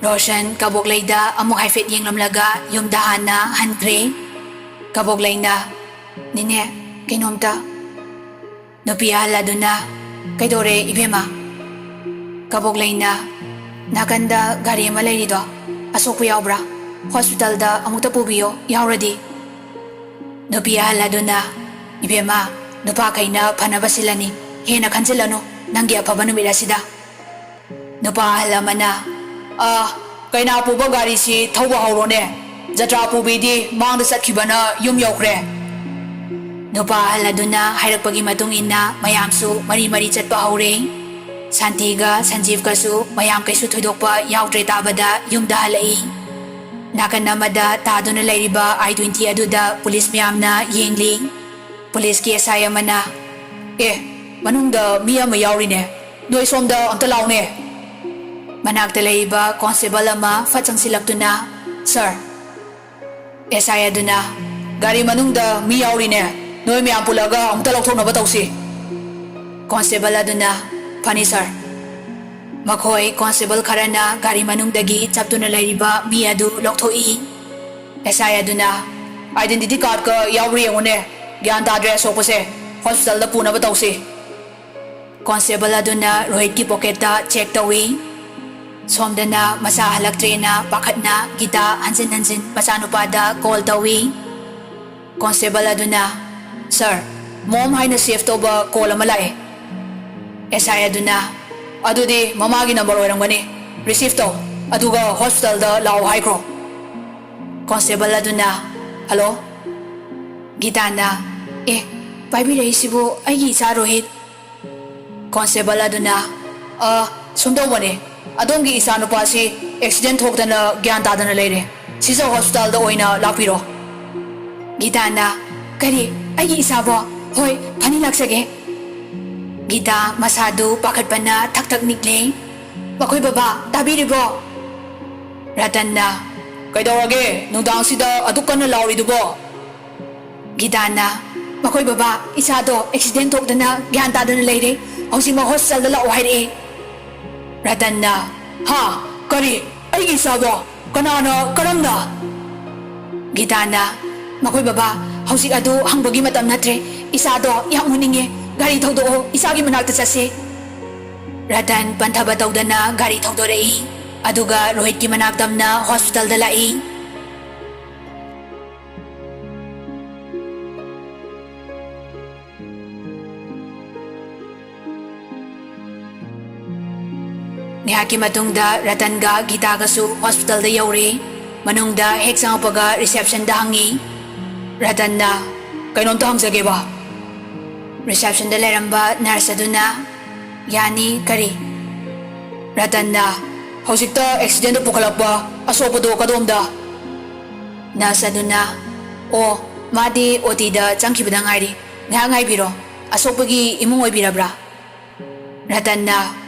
ꯔꯣꯁꯟ ꯀꯕꯣꯛꯂꯩꯗ ꯑꯃꯨꯛ ꯍꯥꯏꯐꯦꯠ ꯌꯦꯡꯂꯝꯂꯒ ꯌꯨꯝꯗ ꯍꯥꯟꯅ ꯍꯟꯈ꯭ꯔꯦ꯫ ꯀꯕꯣꯛꯂꯩꯅ, "ꯅꯦꯅꯦ, ꯀꯩꯅꯣꯝꯇ꯫" ꯅꯨꯄꯤ ꯑꯍꯜ ꯑꯗꯨꯅ, "ꯀꯩꯗꯧꯔꯦ ꯏꯕꯦꯝꯃ?" ꯀꯕꯣꯛꯂꯩꯅ, "ꯅꯥꯀꯟꯗ ꯒꯥꯔꯤ ꯑꯃ ꯂꯩꯔꯤꯗꯣ ꯑꯁꯣꯛꯄ ꯌꯥꯎꯕ꯭ꯔꯥ? ꯍꯣꯁꯄꯤꯇꯥꯜꯗ ꯑꯃꯨꯛꯇ ꯄꯨꯕꯤꯌꯣ, ꯌꯥꯎꯔꯗꯤ꯫" ꯅꯨꯄꯤ ꯑꯍꯜ ꯑꯗꯨꯅ, "ꯏꯕꯦꯝꯃ, ꯅꯨꯄꯥꯈꯩꯅ ꯐꯅꯕ ꯁꯤꯜꯂꯅꯤ, ꯍꯦꯟꯅ ꯈꯟꯖꯤꯜꯂꯅꯨ ꯅꯪꯒꯤ ꯑꯐꯕ ꯅꯨꯃꯤꯠ ꯑꯁꯤꯗ꯫" ꯅꯨꯄꯥ ꯑꯍꯜ ꯑꯃꯅ, "ꯑ, ꯀꯩꯅꯥ ꯄꯨꯕ ꯒꯥꯔꯤꯁꯤ ꯊꯧꯕ ꯍꯧꯔꯣꯅꯦ꯫ ꯖꯇ꯭ꯔꯥ ꯄꯨꯕꯤꯗꯤ ꯃꯥꯡꯗ ꯆꯠꯈꯤꯕꯅ ꯌꯨꯝ ꯌꯧꯈ꯭ꯔꯦ꯫" ꯅꯨꯄꯥ ꯑꯍꯜ ꯑꯗꯨꯅ ꯍꯥꯏꯔꯛꯄꯒꯤ ꯃꯇꯨꯡ ꯏꯟꯅ ꯃꯌꯥꯝꯁꯨ ꯃꯔꯤ ꯃꯔꯤ ꯆꯠꯄ ꯍꯧꯔꯦ꯫ ꯁꯥꯟꯇꯤꯒ ꯁꯟꯖꯤꯞꯀꯁꯨ ꯃꯌꯥꯝ ꯀꯩꯁꯨ ꯊꯣꯏꯗꯣꯛꯄ ꯌꯥꯎꯗ꯭ꯔꯦ ꯇꯥꯕꯗ ꯌꯨꯝꯗ ꯍꯜꯂꯛꯏ꯫ ꯅꯥꯀꯟ ꯑꯃꯗ ꯇꯥꯗꯨꯅ ꯂꯩꯔꯤꯕ ꯑꯥꯏ ꯇ꯭ꯋꯦꯟꯇꯤ ꯑꯗꯨꯗ ꯄꯨꯂꯤꯁ ꯃꯌꯥꯝꯅ ꯌꯦꯡꯂꯤ꯫ ꯄꯨꯂꯤꯁꯀꯤ ꯑꯦꯁ ꯑꯥꯏ ꯑꯃꯅ, "ꯑꯦ, ꯃꯅꯨꯡꯗ ꯃꯤ ꯑꯃ ꯌꯥꯎꯔꯤꯅꯦ, ꯅꯣꯏ ꯁꯣꯝꯗ ꯑꯝꯇ ꯂꯥꯎꯅꯦ꯫" ꯃꯅꯥꯛꯇ ꯂꯩꯔꯤꯕ ꯀꯣꯟꯁꯇꯦꯕꯜ ꯑꯃ ꯐꯠ ꯆꯪꯁꯤꯜꯂꯛꯇꯨꯅ, "ꯁꯥꯔ꯫" ꯑꯦꯁ ꯑꯥꯏ ꯑꯗꯨꯅ, "ꯒꯥꯔꯤ ꯃꯅꯨꯡꯗ ꯃꯤ ꯌꯥꯎꯔꯤꯅꯦ, ꯅꯣꯏ ꯃꯌꯥꯝ ꯄꯨꯜꯂꯒ ꯑꯃꯨꯛꯇ ꯂꯧꯊꯣꯛꯅꯕ ꯇꯧꯁꯤ꯫" ꯀꯣꯟꯁꯇꯦꯕꯜ ꯑꯗꯨꯅ, "ꯐꯅꯤ ꯁꯥꯔ꯫" ꯃꯈꯣꯏ ꯀꯣꯟꯁꯇꯦꯕꯜ ꯈꯔꯅ ꯒꯥꯔꯤ ꯃꯅꯨꯡꯗꯒꯤ ꯆꯞꯇꯨꯅ ꯂꯩꯔꯤꯕ ꯃꯤ ꯑꯗꯨ ꯂꯧꯊꯣꯛꯏ꯫ ꯑꯦꯁ ꯑꯥꯏ ꯑꯗꯨꯅ, "ꯑꯥꯏꯗꯦꯟꯇꯤꯇꯤ ꯀꯥꯔꯗꯀ ꯌꯥꯎꯕ꯭ꯔꯥ ꯌꯦꯡꯉꯨꯅꯦ, ꯒ꯭ꯌꯥꯟ ꯇꯥꯗ꯭ꯔꯦ ꯑꯁꯣꯛꯄꯁꯦ, ꯍꯣꯁꯄꯤꯇꯥꯜꯗ ꯄꯨꯅꯕ ꯇꯧꯁꯤ꯫" ꯀꯣꯟꯁꯇꯦꯕꯜ ꯑꯗꯨꯅ ꯔꯣꯍꯤꯠꯀꯤ ꯄꯣꯀꯦꯠꯇ ꯆꯦꯛ ꯇꯧꯏ꯫ ꯁꯣꯝꯗꯅ ꯃꯆꯥ ꯍꯜꯂꯛꯇ꯭ꯔꯦꯅ ꯄꯥꯈꯠꯅ ꯒꯤꯇꯥ ꯍꯟꯖꯤꯟ ꯍꯟꯖꯤꯟ ꯃꯆꯥꯅꯨꯄꯥꯗ ꯀꯣꯜ ꯇꯧꯏ꯫ ꯀꯣꯟꯁꯇꯦꯕꯜ ꯑꯗꯨꯅ, "ꯁꯥꯔ, ꯃꯣꯝ ꯍꯥꯏꯅ ꯁꯦꯚ ꯇꯧꯕ ꯀꯣꯜ ꯑꯃ ꯂꯥꯛꯑꯦ꯫" ꯑꯦꯁ ꯑꯥꯏ ꯑꯗꯨꯅ, "ꯑꯗꯨꯗꯤ ꯃꯃꯥꯒꯤ ꯅꯝꯕꯔ ꯑꯣꯏꯔꯝꯒꯅꯤ, ꯔꯤꯁꯤꯚ ꯇꯧ, ꯑꯗꯨꯒ ꯍꯣꯁꯄꯤꯇꯥꯜꯗ ꯂꯥꯛꯑꯣ ꯍꯥꯏꯈ꯭ꯔꯣ꯫" ꯀꯣꯟꯁꯇꯦꯕꯜ ꯑꯗꯨꯅ, "ꯍꯜꯂꯣ?" ꯒꯤꯇꯥꯅ, "ꯑꯦ, ꯄꯥꯏꯕꯤꯔꯛꯏꯁꯤꯕꯨ ꯑꯩꯒꯤ ꯏꯆꯥ ꯔꯣꯍꯤꯠ? ꯀꯣꯟꯁꯇꯦꯕꯜ ꯑꯗꯨꯅ, "ꯑ, ꯁꯨꯝ ꯇꯧꯕꯅꯦ, ꯑꯗꯣꯝꯒꯤ ꯏꯆꯥꯅꯨꯄꯥꯁꯤ ꯑꯦꯛꯁꯤꯗꯦꯟ ꯊꯣꯛꯇꯅ ꯒ꯭ꯌꯥꯟ ꯇꯥꯗꯅ ꯂꯩꯔꯦ꯫ ꯁꯤꯖ ꯍꯣꯁꯄꯤꯇꯥꯜꯗ ꯑꯣꯏꯅ ꯂꯥꯛꯄꯤꯔꯣ꯫" ꯒꯤꯇꯥꯅ, "ꯀꯔꯤ? ꯑꯩꯒꯤ ꯏꯆꯥꯕꯣ? ꯍꯣꯏ, ꯐꯅꯤ, ꯂꯥꯛꯆꯒꯦ꯫" ꯒꯤꯇꯥ ꯃꯁꯥꯗꯨ ꯄꯥꯈꯠꯄꯅ ꯊꯛ ꯊꯛ ꯅꯤꯛꯂꯦ꯫ "ꯃꯈꯣꯏ ꯕꯕꯥ, ꯇꯥꯕꯤꯔꯤꯕ꯭ꯔꯣ?" ꯔꯇꯟꯅ, "ꯀꯩꯗꯧꯔꯒꯦ ꯅꯨꯡꯗꯥꯡꯁꯤꯗ ꯑꯗꯨꯛ ꯀꯟꯅ ꯂꯥꯎꯔꯤꯗꯨꯕꯣ?" ꯒꯤꯇꯥꯅ, "ꯃꯈꯣꯏ ꯕꯕꯥ, ꯏꯆꯥꯗꯣ ꯑꯦꯛꯁꯤꯗꯦꯟ ꯊꯣꯛꯇꯅ ꯒ꯭ꯌꯥꯟ ꯇꯥꯗꯅ ꯂꯩꯔꯦ꯫ ꯍꯧꯖꯤꯛꯃꯛ ꯍꯣꯁꯄꯤꯇꯥꯜꯗ ꯂꯥꯛꯑꯣ ꯍꯥꯏꯔꯛꯑꯦ꯫" ꯔꯇꯟꯅ, "ꯍꯥ? ꯀꯔꯤ? ꯑꯩꯒꯤ ꯏꯆꯥꯗꯣ? ꯀꯅꯥꯅ? ꯀꯔꯝꯅ?" ꯒꯤꯇꯥꯅ, "ꯃꯈꯣꯏ ꯕꯕꯥ, ꯍꯧꯖꯤꯛ ꯑꯗꯨ ꯍꯪꯕꯒꯤ ꯃꯇꯝ ꯅꯠꯇ꯭ꯔꯦ꯫ ꯏꯆꯥꯗꯣ ꯌꯥꯝ ꯎꯅꯤꯡꯉꯦ꯫ ꯒꯥꯔꯤ ꯊꯧꯗꯣꯛꯑꯣ, ꯏꯆꯥꯒꯤ ꯃꯅꯥꯛꯇ ꯆꯠꯁꯤ꯫" ꯔꯇꯟ ꯄꯟꯊꯕ ꯇꯧꯗꯅ ꯒꯥꯔꯤ ꯊꯧꯗꯣꯔꯛꯏ꯫ ꯑꯗꯨꯒ ꯔꯣꯍꯤꯠꯀꯤ ꯃꯅꯥꯛ ꯇꯝꯅ ꯍꯣꯁꯄꯤꯇꯥꯜꯗ ꯂꯥꯛꯏ꯫ ꯉꯥꯏꯍꯥꯛꯀꯤ ꯃꯇꯨꯡꯗ ꯔꯇꯟꯒ ꯒꯤꯇꯥꯒꯁꯨ ꯍꯣꯁꯄꯤꯇꯥꯜꯗ ꯌꯧꯔꯦ꯫ ꯃꯅꯨꯡꯗ ꯍꯦꯛ ꯆꯪꯉꯛꯄꯒ ꯔꯤꯁꯦꯞꯁꯟꯗ ꯍꯪꯉꯤ꯫ ꯔꯇꯟꯅ, "ꯀꯩꯅꯣꯝꯇ ꯍꯪꯖꯒꯦꯕ꯫" ꯔꯤꯁꯦꯞꯁꯟꯗ ꯂꯩꯔꯝꯕ ꯅꯔꯁ ꯑꯗꯨꯅ, "ꯌꯥꯅꯤ, ꯀꯔꯤ?" ꯔꯇꯟꯅ, "ꯍꯧꯖꯤꯛꯇ ꯑꯦꯛꯁꯤꯗꯦꯟꯗ ꯄꯨꯈꯠꯂꯛꯄ ꯑꯁꯣꯛꯄꯗꯣ ꯀꯗꯣꯝꯗ?" ꯅꯔꯁ ꯑꯗꯨꯅ, "ꯑꯣ, ꯃꯥꯗꯤ ꯑꯣ ꯇꯤꯗ ꯆꯪꯈꯤꯕꯗ ꯉꯥꯏꯔꯤ꯫ ꯉꯥꯏꯍꯥꯛ ꯉꯥꯏꯕꯤꯔꯣ꯫ ꯑꯁꯣꯛꯄꯒꯤ ꯏꯃꯨꯡ ꯑꯣꯏꯕꯤꯔꯕ꯭ꯔꯥ?" ꯔꯇꯟꯅ,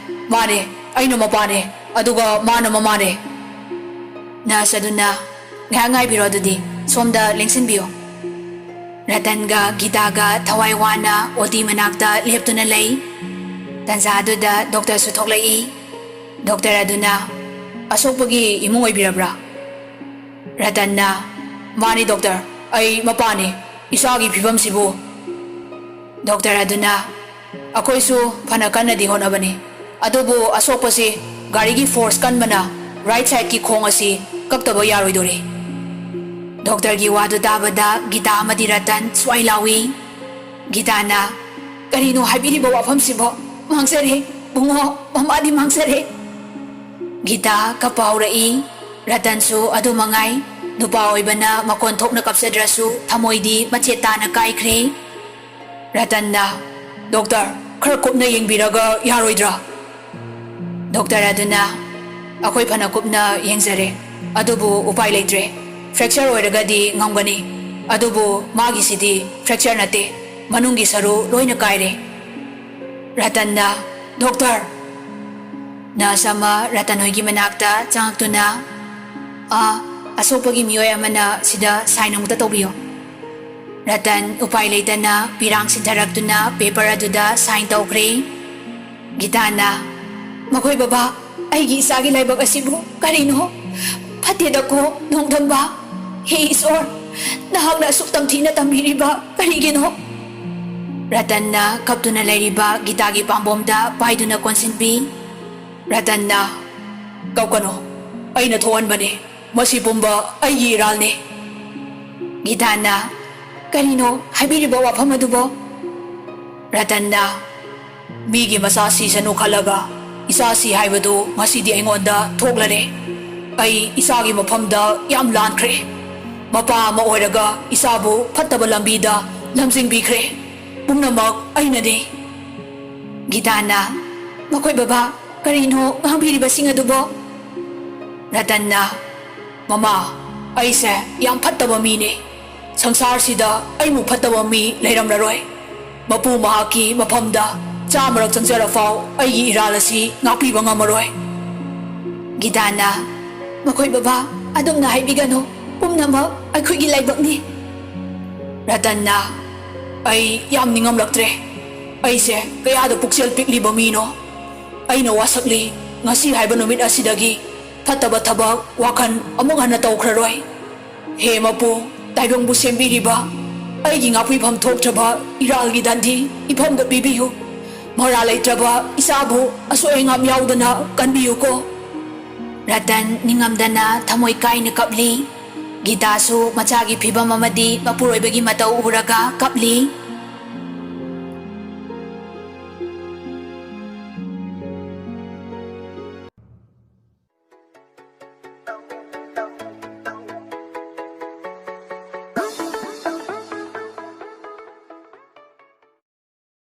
"ꯃꯥꯅꯦ, ꯑꯩꯅ ꯃꯄꯥꯅꯦ, ꯑꯗꯨꯒ ꯃꯥꯅ ꯃꯃꯥꯅꯦ꯫" ꯅꯔꯁ ꯑꯗꯨꯅ, "ꯉꯥꯏꯍꯥꯛ ꯉꯥꯏꯕꯤꯔꯣ, ꯑꯗꯨꯗꯤ ꯁꯣꯝꯗ ꯂꯦꯡꯁꯤꯟꯕꯤꯌꯨ꯫" ꯔꯇꯟꯒ ꯒꯤꯇꯥꯒ ꯊꯋꯥꯏ ꯋꯥꯅ ꯑꯣ ꯇꯤ ꯃꯅꯥꯛꯇ ꯂꯦꯞꯇꯨꯅ ꯂꯩ꯫ ꯇꯟꯖꯥ ꯑꯗꯨꯗ ꯗꯣꯛꯇꯔꯁꯨ ꯊꯣꯛꯂꯛꯏ꯫ ꯗꯣꯛꯇꯔ ꯑꯗꯨꯅ, "ꯑꯁꯣꯛꯄꯒꯤ ꯏꯃꯨꯡ ꯑꯣꯏꯕꯤꯔꯕ꯭ꯔꯥ?" ꯔꯇꯟꯅ, "ꯃꯥꯅꯤ ꯗꯣꯛꯇꯔ, ꯑꯩ ꯃꯄꯥꯅꯤ꯫ ꯏꯆꯥꯒꯤ ꯐꯤꯕꯝꯁꯤꯕꯨ?" ꯗꯣꯛꯇꯔ ꯑꯗꯨꯅ, "ꯑꯩꯈꯣꯏꯁꯨ ꯐꯅ ꯀꯟꯅꯗꯤ ꯍꯣꯠꯅꯕꯅꯤ, ꯑꯗꯨꯕꯨ ꯑꯁꯣꯛꯄꯁꯤ ꯒꯥꯔꯤꯒꯤ ꯐꯣꯔꯁ ꯀꯟꯕꯅ ꯔꯥꯏꯠ ꯁꯥꯏꯠꯀꯤ ꯈꯣꯡ ꯑꯁꯤ ꯀꯛꯇꯕ ꯌꯥꯔꯣꯏꯗꯣꯔꯤ꯫" ꯗꯣꯛꯇꯔꯒꯤ ꯋꯥꯗꯨ ꯇꯥꯕꯗ ꯒꯤꯇꯥ ꯑꯃꯗꯤ ꯔꯇꯟ ꯁ꯭ꯋꯥꯏ ꯂꯥꯎꯏ꯫ ꯒꯤꯇꯥꯅ, "ꯀꯔꯤꯅꯣ ꯍꯥꯏꯕꯤꯔꯤꯕ ꯋꯥꯐꯝꯁꯤꯕꯣ? ꯃꯥꯡꯖꯔꯦ, ꯕꯨꯡꯉꯣ, ꯃꯃꯥꯗꯤ ꯃꯥꯡꯖꯔꯦ꯫" ꯒꯤꯇꯥ ꯀꯞꯄ ꯍꯧꯔꯛꯏ꯫ ꯔꯇꯟꯁꯨ ꯑꯗꯨ ꯃꯉꯥꯏ꯫ ꯅꯨꯄꯥ ꯑꯣꯏꯕꯅ ꯃꯈꯣꯟ ꯊꯣꯛꯅ ꯀꯞꯆꯗ꯭ꯔꯁꯨ ꯊꯃꯣꯏꯗꯤ ꯃꯆꯦꯠ ꯇꯥꯅ ꯀꯥꯏꯈ꯭ꯔꯦ꯫ ꯔꯇꯟꯅ, "ꯗꯣꯛꯇꯔ, ꯈꯔ ꯀꯨꯞꯅ ꯌꯦꯡꯕꯤꯔꯒ ꯌꯥꯔꯣꯏꯗ꯭ꯔꯥ?" ꯗꯣꯛꯇꯔ ꯑꯗꯨꯅ, "ꯑꯩꯈꯣꯏ ꯐꯅ ꯀꯨꯞꯅ ꯌꯦꯡꯖꯔꯦ, ꯑꯗꯨꯕꯨ ꯎꯄꯥꯏ ꯂꯩꯇ꯭ꯔꯦ꯫ ꯐ꯭ꯔꯦꯛꯆꯔ ꯑꯣꯏꯔꯒꯗꯤ ꯉꯝꯒꯅꯤ, ꯑꯗꯨꯕꯨ ꯃꯥꯒꯤꯁꯤꯗꯤ ꯐ꯭ꯔꯦꯛꯆꯔ ꯅꯠꯇꯦ, ꯃꯅꯨꯡꯒꯤ ꯁꯔꯨ ꯂꯣꯏꯅ ꯀꯥꯏꯔꯦ"꯫ ꯔꯇꯟꯅ, "ꯗꯣꯛꯇꯔ!" ꯅꯔꯁ ꯑꯃ ꯔꯇꯟ ꯍꯣꯏꯒꯤ ꯃꯅꯥꯛꯇ ꯆꯪꯉꯛꯇꯨꯅ, "ꯑꯥ, ꯑꯁꯣꯛꯄꯒꯤ ꯃꯤꯑꯣꯏ ꯑꯃꯅ ꯁꯤꯗ ꯁꯥꯏꯟ ꯑꯃꯨꯛꯇ ꯇꯧꯕꯤꯌꯨ"꯫ ꯔꯇꯟ ꯎꯄꯥꯏ ꯂꯩꯇꯅ ꯄꯤꯔꯥꯡ ꯁꯤꯟꯊꯔꯛꯇꯨꯅ ꯄꯦꯄꯔ ꯑꯗꯨꯗ ꯁꯥꯏꯟ ꯇꯧꯈ꯭ꯔꯦ꯫ ꯒꯤꯇꯥꯅ, "ꯃꯈꯣꯏ ꯕꯕꯥ, ꯑꯩꯒꯤ ꯏꯆꯥꯒꯤ ꯂꯥꯏꯕꯛ ꯑꯁꯤꯕꯨ ꯀꯔꯤꯅꯣ? ꯐꯠꯇꯦꯗꯀꯣ, ꯅꯣꯡꯗꯝꯕ꯫ ꯍꯦ ꯏꯁꯣꯔ, ꯅꯍꯥꯛꯅ ꯑꯁꯨꯛ ꯇꯝꯊꯤꯅ ꯇꯝꯕꯤꯔꯤꯕ ꯀꯔꯤꯒꯤꯅꯣ?" ꯔꯇꯟꯅ ꯀꯞꯇꯨꯅ ꯂꯩꯔꯤꯕ ꯒꯤꯇꯥꯒꯤ ꯄꯥꯝꯕꯣꯝꯗ ꯄꯥꯏꯗꯨꯅ ꯀꯣꯟꯁꯤꯟꯕꯤ꯫ ꯔꯇꯟꯅ, "ꯀꯞꯀꯅꯨ, ꯑꯩꯅ ꯊꯣꯛꯍꯟꯕꯅꯤ꯫ ꯃꯁꯤ ꯄꯨꯝꯕ ꯑꯩꯒꯤ ꯏꯔꯥꯜꯅꯤ"꯫ ꯒꯤꯇꯥꯅ, "ꯀꯔꯤꯅꯣ ꯍꯥꯏꯕꯤꯔꯤꯕ ꯋꯥꯐꯝ ꯑꯗꯨꯕꯣ?" ꯔꯇꯟꯅ, "ꯃꯤꯒꯤ ꯃꯆꯥ ꯁꯤꯁꯅꯨ ꯈꯜꯂꯒ ꯏꯆꯥ ꯁꯤ ꯍꯥꯏꯕꯗꯨ ꯉꯁꯤꯗꯤ ꯑꯩꯉꯣꯟꯗ ꯊꯣꯛꯂꯔꯦ꯫ ꯑꯩ ꯏꯆꯥꯒꯤ ꯃꯐꯝꯗ ꯌꯥꯝ ꯂꯥꯟꯈ꯭ꯔꯦ꯫ ꯃꯄꯥ ꯑꯃ ꯑꯣꯏꯔꯒ ꯏꯆꯥꯕꯨ ꯐꯠꯇꯕ ꯂꯝꯕꯤꯗ ꯂꯝꯖꯤꯡꯕꯤꯈ꯭ꯔꯦ꯫ ꯄꯨꯝꯅꯃꯛ ꯑꯩꯅꯅꯤ"꯫ ꯒꯤꯇꯥꯅ, "ꯃꯈꯣꯏ ꯕꯕꯥ, ꯀꯔꯤꯅꯣ ꯉꯥꯡꯕꯤꯔꯤꯕꯁꯤꯡ ꯑꯗꯨꯕꯣ?" ꯔꯇꯟꯅ, "ꯃꯃꯥ, ꯑꯩꯁꯦ ꯌꯥꯝ ꯐꯠꯇꯕ ꯃꯤꯅꯦ꯫ ꯁꯪꯁꯥꯔꯁꯤꯗ ꯑꯩꯃꯨꯛ ꯐꯠꯇꯕ ꯃꯤ ꯂꯩꯔꯝꯂꯔꯣꯏ꯫ ꯃꯄꯨ ꯃꯍꯥꯛꯀꯤ ꯃꯐꯝꯗ ꯆꯥꯝꯃꯔꯛ ꯆꯪꯖꯔꯐꯥꯎ ꯑꯩꯒꯤ ꯏꯔꯥꯜ ꯑꯁꯤ ꯉꯥꯛꯄꯤꯕ ꯉꯝꯃꯔꯣꯏ"꯫ ꯒꯤꯇꯥꯅ, "ꯃꯈꯣꯏ ꯕꯕꯥ, ꯑꯗꯨꯝꯅ ꯍꯥꯏꯕꯤꯒꯅꯨ꯫ ꯄꯨꯝꯅꯃꯛ ꯑꯩꯈꯣꯏꯒꯤ ꯂꯥꯏꯕꯛꯅꯤ"꯫ ꯔꯇꯟꯅ, "ꯑꯩ ꯌꯥꯝ ꯅꯤꯡꯉꯝꯂꯛꯇ꯭ꯔꯦ꯫ ꯑꯩꯁꯦ ꯀꯌꯥꯗ ꯄꯨꯛꯆꯦꯜ ꯄꯤꯛꯂꯤꯕ ꯃꯤꯅꯣ꯫ ꯑꯩꯅ ꯋꯥꯁꯛꯂꯤ꯫ ꯉꯁꯤ ꯍꯥꯏꯕ ꯅꯨꯃꯤꯠ ꯑꯁꯤꯗꯒꯤ ꯐꯠꯇꯕ ꯊꯕꯛ, ꯋꯥꯈꯜ ꯑꯃꯨꯛ ꯍꯟꯅ ꯇꯧꯈ꯭ꯔꯔꯣꯏ꯫ ꯍꯦ ꯃꯄꯨ, ꯇꯥꯏꯕꯪꯕꯨ ꯁꯦꯝꯕꯤꯔꯤꯕ ꯑꯩꯒꯤ ꯉꯥꯛꯄꯤꯐꯝ ꯊꯣꯛꯇ꯭ꯔꯕ ꯏꯔꯥꯜꯒꯤ ꯗꯟꯗꯤ ꯏꯐꯝꯗ ꯄꯤꯕꯤꯌꯨ꯫ ꯃꯔꯥꯜ ꯂꯩꯇ꯭ꯔꯕ ꯏꯆꯥꯕꯨ ꯑꯁꯣꯏ ꯑꯉꯥꯝ ꯌꯥꯎꯗꯅ ꯀꯟꯕꯤꯌꯨꯀꯣ"꯫ ꯔꯇꯟ ꯅꯤꯡꯉꯝꯗꯅ ꯊꯃꯣꯏ ꯀꯥꯏꯅ ꯀꯞꯂꯤ꯫ ꯒꯤꯇꯥꯁꯨ ꯃꯆꯥꯒꯤ ꯐꯤꯕꯝ ꯑꯃꯗꯤ ꯃꯄꯨꯔꯣꯏꯕꯒꯤ ꯃꯇꯧ ꯎꯔꯒ ꯀꯞꯂꯤ꯫